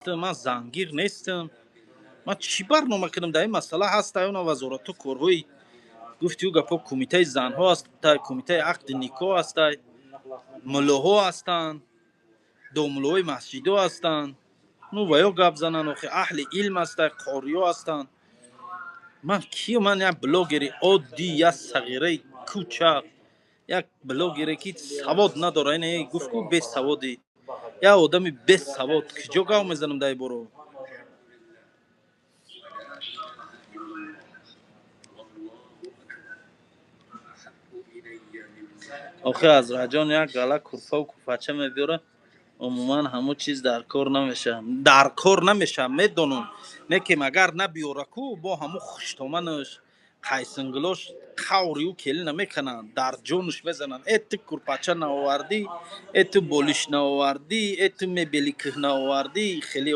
Ман зангир нестам. Ман чӣ барнома кунам дар ин масъала? Ҳаста она вазорату корҳои гуфтиу гапҳо, кумитаи занҳо ҳастай, кумитаи ақди никоҳ ҳастай, муллоҳо ҳастанд, домуллоҳои масҷидҳо ҳастанд. Ну ва ё гап зананд охи, аҳли илм ҳастай, қориё ҳастанд. Ман киё? Ман як блогери оддӣ, як сағираи кӯча, як блогере ки савод надора. Ина гуфт ку бесаводӣ, як одами бесавод куҷо гав мезанам дар ин боро? Охи Азраҷон як гала курфаву курфача мебиёра. Умуман ҳамун чиз дар кор намешавад, дар кор намешавад, медонам. Не ки агар набиёра ку, бо ҳамун хуштоманаш қайсингилош қавриу келина мекунанд, дар ҷонуш мезананд: «Э, ту курпача наовардӣ, э, ту болиш наовардӣ, э, ту мебели кӯҳ наовардӣ». Хеле.